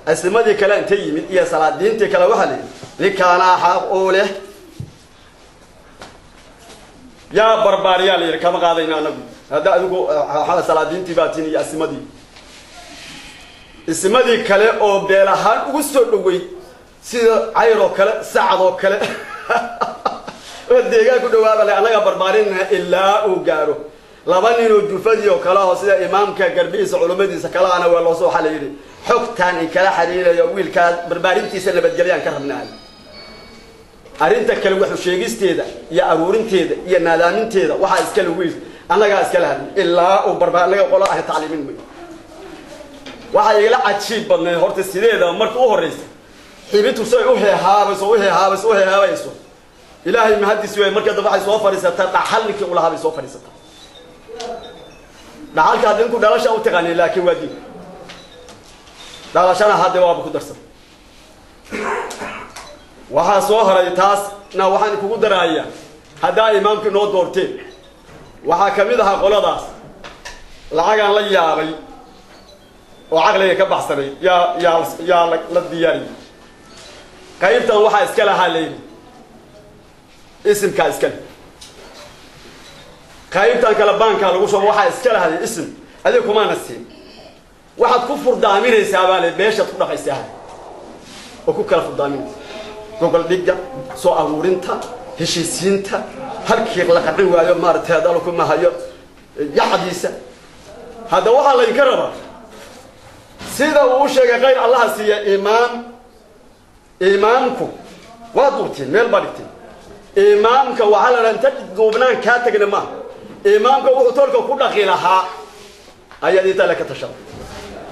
aslimadii kale inta yimid iyo salaadiintii kale waxaa la yidhi ninkaanaa xaq u leh yaa barbaariyaa la yidhi kama qaadayna anagu hadda adigu salaadiintii baa tin iyo aslimadii ismadii kale oo beel ahaan ugu soo dhaweyd sida Cayr oo kale, Sacad oo kale oo deegaan ku dhawaaba le annagaa barbaarinana ilaa uu gaaro Laba ninoo jufadii oo kale aho sida imaamka garbihiisa culummadiisa kale ahna waa loosoo, waxaa la yidhi xogtaan in kala xiriirayo wiilkaa barbaarintiisa nabadgelyaan ka rabnaa. Arrinta kale waxu sheegisteeda iyo aruurinteeda iyo naadaaminteeda waxaa iskale wiil, annagaa iskala hadlin ilaa uu barbaar annaga qolo ahay tacliimin mayo. Waxaa igala cajiib badnayd horta sideeda marka u horreysa xibintu say u heehaabayso u heehaabayso u heehaabayso, Ilaahay mahadis waay, marka dambe waxay soo fadhiisataa dhaxal ninkii ulahaa bay soo fadhiisataa. Dhaxalka hadda inku dhalasha u taqaaniin, laakiin waa diin dhalashana hadde waaba ku darsan. Waxaa soo haray taasna waxaan kugu daraaya haddaa imaamkii noo doorteen, waxaa ka mid ahaa qoladaas lacagaan la yaabay oo caqliga ka baxsanay yaa la diyaariyey. Qaybtan waxaa iska lahaa layidhi isimkaa iskale, qaybtan kale baankaa lagu shubo waxaa iska lahaday isim, adiga kumaana siin. Waxaad ku furdaaminaysaa baa le beeshaad ku dhaqaysaa oo ku kala furdaaminaysa gogol dhigga, soo aruurinta, heshiisiinta, halkii la qancin waayo maaragtay hadalo kuma hayo yacdiisa. Hadda waxaa laydinka rabaa sida uu u sheegay khayr Allaha siiya imaam. Imaamku waa duubteen, meel baa dhigteen imaamka. Waxaa la dhaha inta duubnaan kaa tagna maaha, imaamka wuxuu toolka ku dhaqi lahaa ayaad intaa le ka tashada,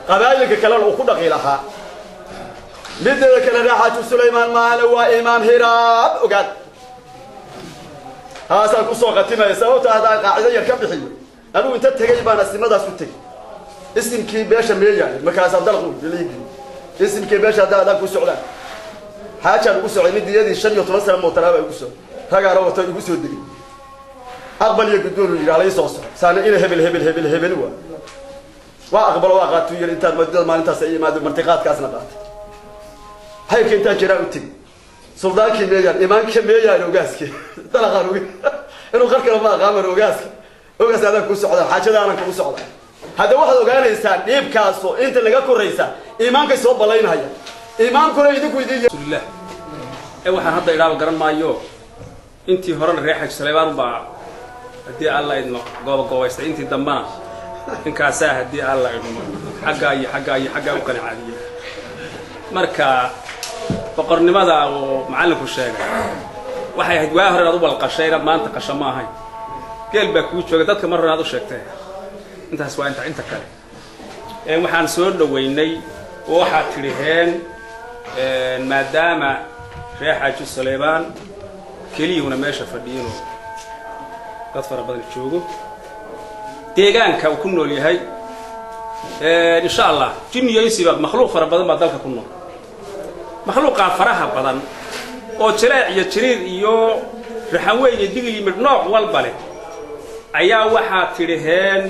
qabaayilka kalena uu ku dhaqi lahaa. Mideeda kale Raaxaaju Sulaymaan maale waa imaam hiraab ogaad haasaan kusoo khatimaya. Sababta haddaan qaacido yar ka bixiyo, anigu inta tegay baan asimadaas u tegey, isimkii beesha meeyahay markaasaa dalqu liigi isimkii beesha haddaa adaan ku socdaan xaajaan ugu socday midiyadii 15 sana mootaraaba igu socday, ragaana wato igu soo degay, aqbal iyo guddoon uu yidhi halay soo soco saana ina hebel hebel hebel hebel waa aqbalo waa qaatuu yidhi intaad madada maalintaas ay imaado martiqaadkaasna qaatay. Hayrka intaan jiraa u tegey suldaankii meeyaan, imaanka meeyaan, ogaaskii dalaqaan oga inuu qarkana ma aqaaman ogaaska, ogaas adaan kuu socdaa xaajadaanan kugu socdaa. Hadda waxaad ogaanaysaa dhiibkaasoo inta laga koraysaa iimaankay soo balaynhaya, iimaankuna idinku idin Rasuulillah ee waxaan hadda idhaaba garan maayo. Intii horena reer Xaj Saleebaan baa haddii Alla idmo gooba goobaystay, intii dambana ninkaasaa haddii Alla idmo xaggaa iyo xaggaa iyo xaggaa u qanacaadiyey. Marka boqornimada uu macallinku sheegay waxay ahayd waa hore inaad u walqashay, inaad maanta qasho ma ahayn. Geel baa kuu jooga dadka mar hore inaad u sheegtay. Intaas waa inta. Inta kale waxaan soo dhoweynay oo waxaad tidhiheen maadaama reer Xaaji Saleebaan keliyuhuna meesha fadhiyinoo dad fara badan joogo deegaanka uu ku nool yahay, insha Allah jinni iyo insiba makhluuq fara badan baa dalka ku nool. Makhluuqaa faraha badan oo jaleec iyo jiriir iyo raxanweyn iyo digil iyo midh nooc walba leh ayaa waxaad tidhiheen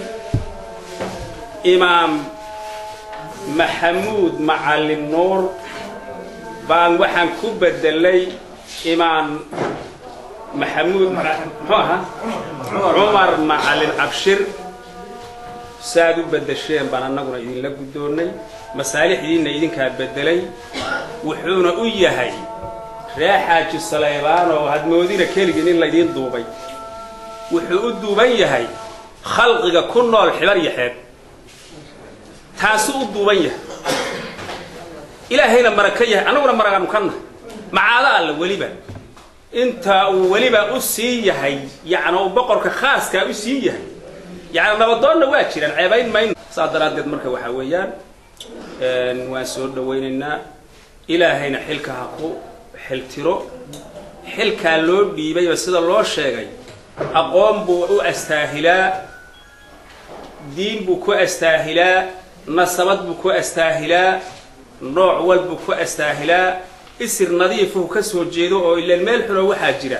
imaam Maxamuud Macallin Nuur baan waxaan ku bedelay imaam Maxamuud muxuu ahaa Cumar Macallin Cabshir. Saad u beddesheen baan annaguna idinla guddoonnay, masaalixdiinna idinkaa beddelay. Wuxuuna u yahay ree Xaaji Saleybaan oo hadmoodina keligin in laydiin duubay, wuxuu u duuban yahay khalqiga ku nool xibar iyo xeeb, taasuu u duuban yahay. Ilaahayna mara ka yahay, annaguna maragaanu ka nahay macaado Alle. Weliba inta uu weliba u sii yahay yacni uu boqorka khaaskaa u sii yahay, yacni nabadoonna waa jiraan, ceebayn mayno. Saas daraaddeed marka waxaa weeyaan waan soo dhawaynaynaa, Ilaahayna xilka ha ku xiltiro xilkaa loo dhiibayba. Sida loo sheegay aqoon buu u astaahilaa, diin buu ku astaahilaa, nasabad buu ku astaahilaa, nooc walbuu ku astaahilaa, isir nadiifuhu ka soo jeedo oo ilaan meel xunoo waxaa jira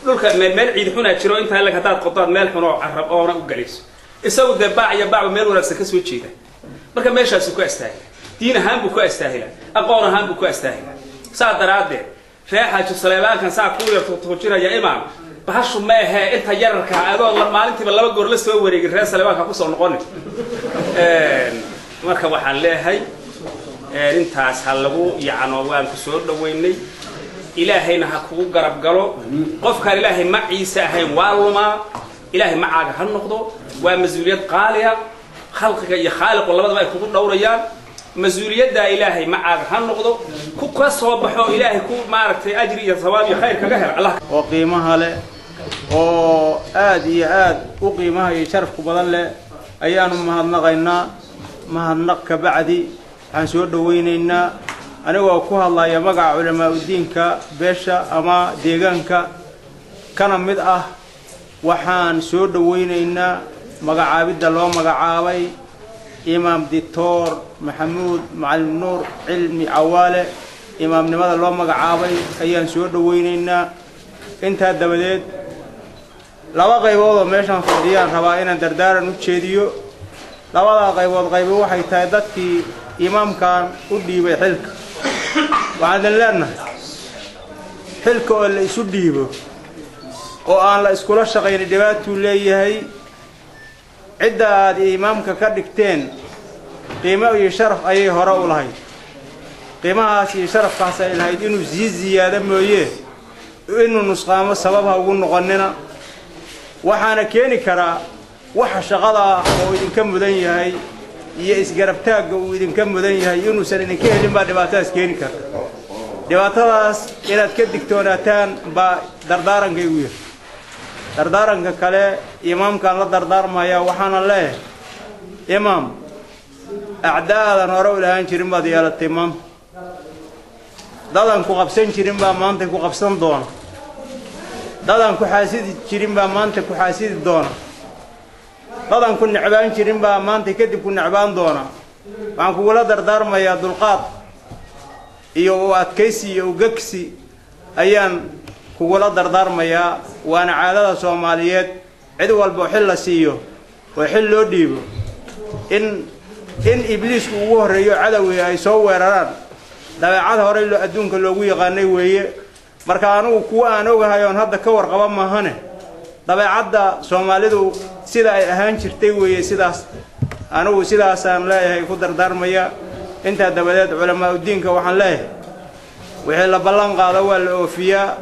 dhulka meel meel ciid xunaa jiro intaa lag haddaad qodoad meel xunoo carab oona u galayso, isagu dee baac iyo baacba meel wanaagsan ka soo jeeda. Marka meeshaasuu ku astaahilaa, diin ahaan buu ku astaahilaa, aqoon ahaan buu ku astaahilaa. Saa daraaddeed ree Xaaji Saleebaankan saa kuu yar tuutuujinaya imaam bahashu ma ahee inta yararka adoo maalintiiba laba goor la soo wareegin reer Saleebaanka kusoo noqonin. Marka waxaan leeyahay intaas ha lagu yacno waan ku soo dhoweynay, Ilaahayna ha kugu garab galo. Qofkaan Ilaahay maciisa ahayn waa lumaa. Ilaahay macaaga ha noqdo. Waa mas-uuliyad qaaliya, khalqiga iyo khaaliqu labadaba ay kugu dhowrayaan. Mas-uuliyaddaa Ilaahay macaaga ha noqdo, ku ka soo baxo, Ilaahay ku maaragtay ajri iyo sawaab iyo khayr kaga hel Allah. Oo qiimaha leh oo aad iyo aad u qiimaha iyo sharafku badan leh ayaanu mahadnaqaynaa. Mahadnaq ka bacdi waxaan soo dhawaynaynaa anigoo ku hadlaya magaca culamaa udiinka beesha ama deegaanka kana mid ah, waxaan soo dhawaynaynaa magacaabidda loo magacaabay Imaam Dictor Maxamuud Macalin Nuur Cilmi Cawaale. Imaamnimada loo magacaabay ayaan soo dhawaynaynaa. Intaa dabadeed, laba qaybood oo meeshaan fadhiyaan rabaa inaan dardaaran u jeediyo. Labadaa qaybood, qaybo waxay tahay dadkii imaamkan u dhiibay xilka. Waxaan idin leenahay, xilka oo la isu dhiibo oo aan la iskula shaqaynin dhibaatuu leeyahay. Cidda aad imaamka ka dhigteen qiimo iyo sharaf ayay hore u lahayd. Qiimahaas iyo sharafkaas ay lahayd inuu sii ziyaado mooye, inuu nusqaamo sabab ha ugu noqonina. Waxaana keeni karaa waxa shaqada ah oo idinka mudan yahay iyo isgarabtaagga uu idinka mudan yahay inuusan idinka helin baa dhibaatadaas keeni karta. Dhibaatadaas inaad ka digtoonaataan baa dardaarankaygu yahay. Dardaaranka kale imaamkaan la dardaarmayaa, waxaana leeyahay, imaam, acdaadan hore u lahaan jirin baad yeelatay maanta. Dadaan ku qabsan jirin baa maanta ku qabsan doona. Dadaan ku xaasidi jirin baa maanta ku xaasidi doona. Dadaan ku necbaan jirin baa maanta kadib ku necbaan doona. Waxaan kugula dardaarmayaa dulqaad iyo u adkaysi iyo ugegsi ayaan kugula dardaarmayaa. Waana caadada Soomaaliyeed, cid walba oo xil la siiyo oo xil loo dhiibo in Ibliisku ugu horreeyo, cadowgii ay soo weeraraan. Dabeecad horey loo adduunka loogu yaqaanay weeye. Marka anugu kuwa aan ogahay oon hadda ka warqaba maahane, dabeecadda Soomaalidu sida ay ahaan jirtay weeye sidaas. Anigu sidaasaan leeyahay, ku dardaarmaya. Intaa dabadeed, culamaa udiinka waxaan leeyahay, wixii la ballan qaado waa la oofiyaa.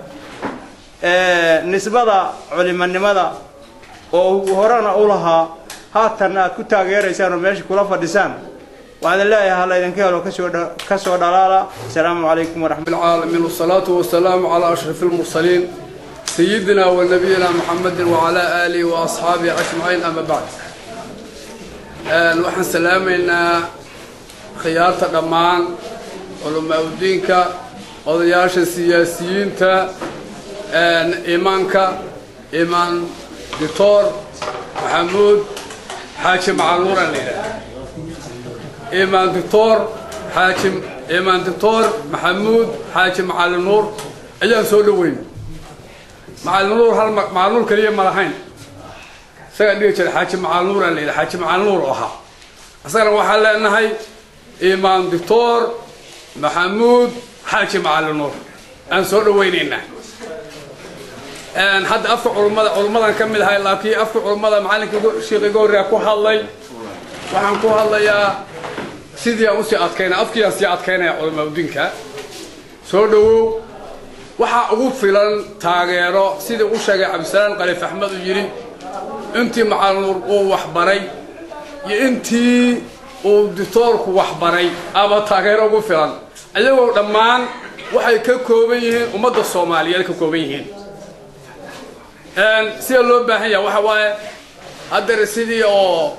Nisbada culimanimada oo horena u lahaa, haatan aad ku taageeraysaan oo meesha kula fadhisaan, waxaan idin leeyahay ha laydinka helo, kasoo dhalaala. Asalaamu calaykum waraxmat العالمين، والصلاة والسلام على أشرف المرسلين، سيدنا ونبينا محمد وعلى آله وأصحابه أجمعين، أما بعد. Waxaan salaamaynaa khiyaarta dhammaan, culamaa udiinka, odayaasha, siyaasiyiinta, imaanka, imaan Doctor Maxamuud Xaaji Macaluuran la yidhaha, imaan Doctor Xaaji, imaan Doctor Maxamuud Xaaji Macalin Nuur ayaan soo dhoweyn. Macalin Nuur hal Macalin Nuur keliya ma lahayn, isagaa dhigi jiray Xaaji Macalin Nuur aan la yidhaha, Xaaji Macalin Nuur oo ahaa. Isagana waxaan leenahay imaam Doctor Maxamuud Xaaji Macalin Nuur aan soo dhaweynaynaa. Hadda afka culummada, culummadan ka mid ahay, laakiin afka culummada macallinka sheekh iga horreeya ku hadlay. Waxaan ku hadlayaa sidii aan usii adkaynaya, afkii aan sii adkaynaya. Culamaa udiinka soo dhawow. Waxaa ugu filan taageero sidii u sheegay Cabdisalaan Khaliif Axmed, uu yidhi intii Macalin Nuur uu waxbaray iyo intii uu dictoorku waxbaray ama taageero ugu filan. Ayagoo dhammaan waxay ka kooban yihiin ummadda Soomaaliyeed ka kooban yihiin. Sida loo baahan yahay waxa waaye, haddana sidii oo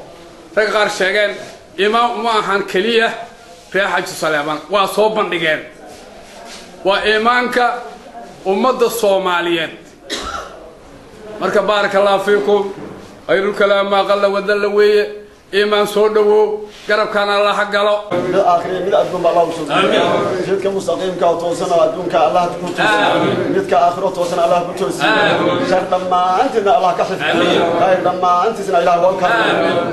rag qaar sheegeen, imaam uma ahan keliya reer Xaji Saleeman, waa soo bandhigeen, waa imaanka ummadda Soomaaliyeed. Marka baaraka Allahu fiikum, khayrulkalaam maa qalla wadalla weeye. Iimaan, soo dhawow, garabkaana Allaha galo. Mid aakhiriya mid adduun ba Allah usoo gudbiyo. Jidka mustaqiimka oo toosan oo adduunka Allah ku toosiyo, midka aakhiro toosan Allah ku toosiyo. Shar dhammaantiisna Allah ka xifdiyo, khayr dhammaantiisna Ilaah waa ka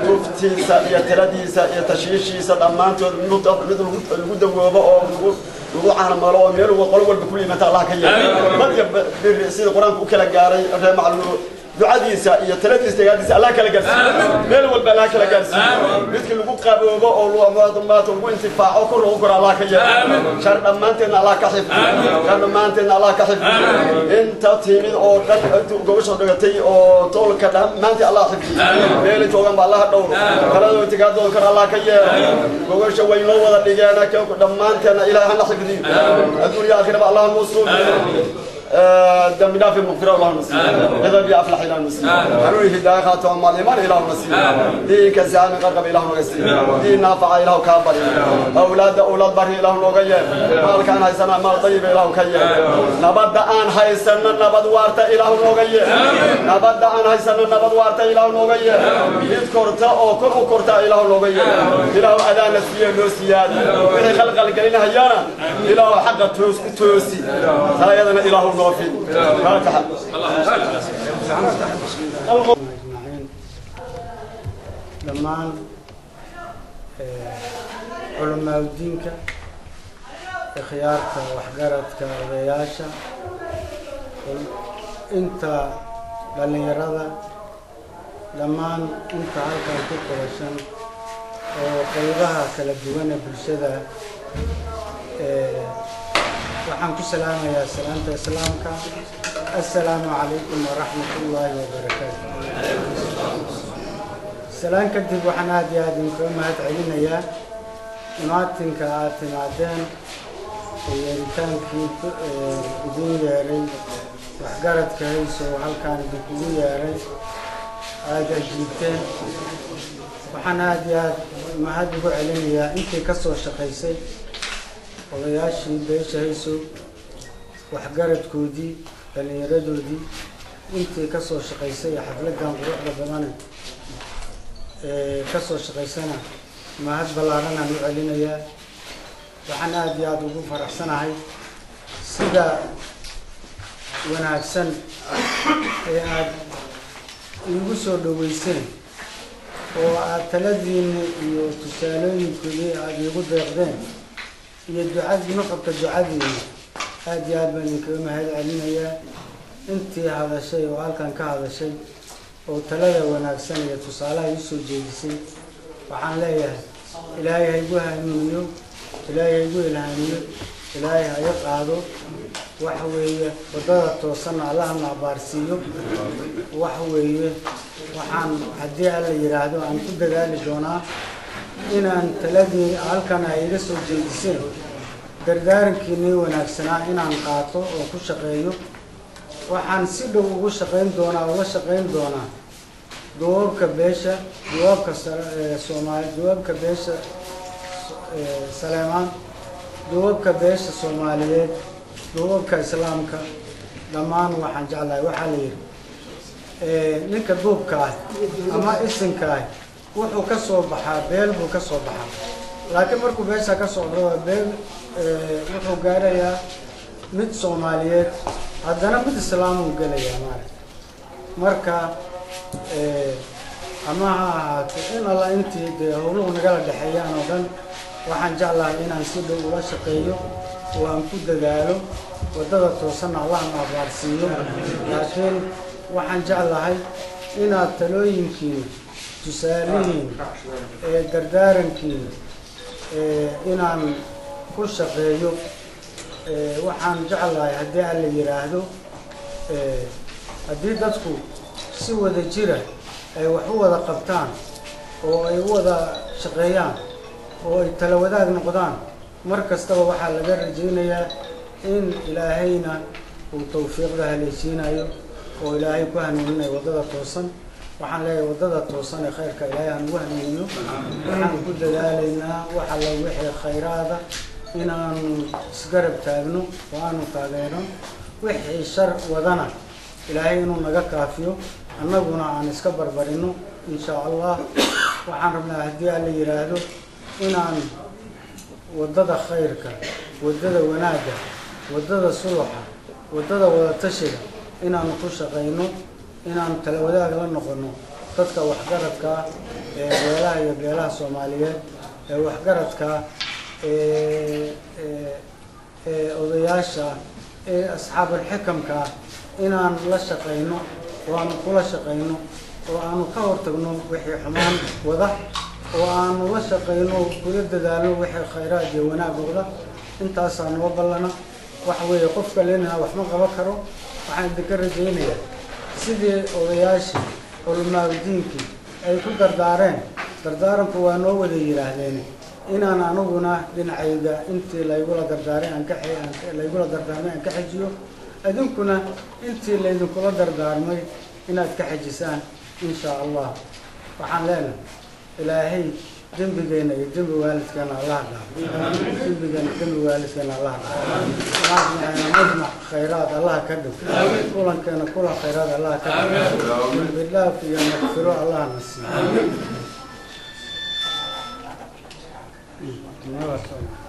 tuftiisa iyo taladiisa iyo tashiishiisa dhammaantood mid mid lagu dawoobo oo lagu caanamalo oo meel qolo walba ku yimaata Allah ka yeelo. Bad iyo biri sida Qur-aanku u kala gaaray, reer Macluul ducadiisa iyo taladiisa degaadiisa Allah kala gaarsiiyo, meel walba Allah kala gaarsiiyo. Midkii lagu qaboobo oo maata lagu intifaaco kor loogu koro Allah ka yeelo. Shar dhammaanteedna Allah ka xifdiyo, shar dhammaanteedna Allah ka xifdiyo. Inta timid oo dhan, gogosha dhigatay oo toolka dhammaantii Allah xifdiyo, meelay joogaan ba Allah dhowro, taladoo itigaadooda kor Allah ka yeelo. Gogosha way noo wada dhigeen, dhammaanteedna Ilaahay hana xifdiyo, adduun iyo aakhiraba Allah noo suubiyo. دم دافع مغفرة الله نصيب، غضب يفلح إلى نصيب، هنوي هداية خاتم مال إيمان إله نصيب، دين كزام قرب إله نصيب، دين نافع إله كابر، أولاد أولاد بر إله نغير، مال كان هيسنا مال طيب إله كير، نبض أن هيسنا نبض وارت إله نغير، نبض أن هيسنا نبض وارت إله نغير، يذكرت أو كل كرت إله نغير، إله أذان نسيه نسياد، وحي خلق الجليل هيانا، إله حق توسي، هذا إله نوفي. فاتحة. أجمعين. Dhammaan culamaauddiinka, ikhyaarta, waxgaradka, odayaasha, inta dhallinyarada, dhammaan inta halkan ku kulashan oo qaybaha kala duwan ee bulshada, waxaan ku salaamayaa salaanta islaamka: assalaamu calaykum waraxmat ullaahi wabarakaatu. Salaan kadib, waxaan aada iyo aada idinkaga mahad celinayaa imaatinka aada timaadeen, yeeritaankii idin yeeray waxgaradka Hayso halkaan idinkugu yeeray aada ajiibteen. Waxaan aada iyo aada mahad ugu celinayaa intii ka soo shaqaysay, odayaashii beesha Haysow, waxgaradkoodii, dhallinyaradoodii, intii ka soo shaqaysay xafladdan quruxda badane ee ka soo shaqaysana mahad ballaaranaan u celinayaa. Waxaan aada iyo aada ugu faraxsanahay sida wanaagsan ee aada iigu soo dhaweyseen oo aada taladiina iyo tusaalooyinkoodii aada iigu deeqdeen iyo ducad nuxurka ducadiina. Aada iyo aad baan idinkaga mahad celinayaa intii hadashay oo halkan ka hadashay oo talada wanaagsan iyo tusaalaha iisoo jeedisay. Waxaan leeyahay Ilaahay ha igu hanuuniyo, Ilaahay ha igu ilhaamiyo, Ilaahay ha iga qaado, waxa weeye waddada toosanna Allahna abaarsiiyo. Waxa weeye waxaan haddii Alla yidhaahdo aan ku dadaali doonaa inaan taladii halkan ay iga soo jeediseen, dardaarankiinii wanaagsanaa inaan qaato oo ku shaqeeyo. Waxaan si dhow ugu shaqayn doonaa, uga shaqayn doonaa duubabka beesha, duubabka Soomaali, duubabka beesha Saleemaan, duubabka beesha Soomaaliyeed, duubabka islaamka dhammaan. Waxaan jeclahay, waxaa la yidhi ninka duubka ah ama isinka ah wuxuu ka soo baxaa beel buu ka soo baxaa, laakiin markuu beesha ka soo baxo beel wuxuu gaarayaa mid Soomaaliyeed, haddana mid islaamuu gelayaa maaragta. Marka ama ha ahaato in Alla intii dee howluhu nagala dhexeeyaan oo dhan, waxaan jeclahay inaan si dhow ula shaqeeyo oo aan ku dadaalo waddada toosanna Allahna abaarsiiyo. Laakiin waxaan jeclahay inaad talooyinkiina, tusaalihiina, ee dardaarankiina inaan ku shaqeeyo. Waxaan jeclahay haddii Alla yidhaahdo, haddii dadku si wada jira ay wax u wada qabtaan oo ay u wada shaqeeyaan oo ay tala wadaag noqdaan, mar kastaba waxaa laga rajaynayaa in Ilaahayna uu tawfiiqda haleesiinayo oo Ilaahay ku hanuuninayo waddada toosan. Waxaan leeyahay waddada toosan ee khayrka Ilaahay hanugu hanuuniyo. Waxaan ku dadaalaynaa wax alla wixii khayraada inaanu isgarab taagno oo aanu taageerno, wixii shar wadana Ilaahay inuu naga kaafiyo, annaguna aan iska barbarino insha Allah. Waxaan rabnaa haddii Alla yidhaahdo inaan waddada khayrka, waddada wanaagga, waddada suluxa, waddada wadatashiga inaanu ku shaqayno, inaanu tala wadaag la noqono dadka waxgaradka ah ee beelaha iyo beelaha Soomaaliyeed ee waxgaradka ee odayaasha ee asxaabulxikamka ah, inaan la shaqayno oo aanu kula shaqayno oo aanu ka hortagno wixii xumaan wada. Oo aanu la shaqayno oo kula dadaalno wixii khayraad iyo wanaagooda. Intaasaa noo ballana. Waxa weeye, qofka leenaha wax ma qaban karo. Waxaan idinka rajaynayaa sidii odayaashii culimaadudiinkii ay ku dardaareen, dardaaranku waa noo wada yidhaahdeen, inaan aniguna dhinacayga intii laygula dardaaray aan ka laygula dardaarmay aan ka xejiyo, idinkuna intii laydinkula dardaarmay inaad ka xejisaan, insha Allah. Waxaan leenahay, Ilaahay dembigeena iyo dembi waalidkeena Allaha dhaafo, dembigeena, dembi waalidkeena Allaha dhaafo. Majmac khayraad Allaha ka dhig kulankeena, kulan khayraad Allaha ka dhig, dembi dhaaf iyo magfiro Allaha na siiyo.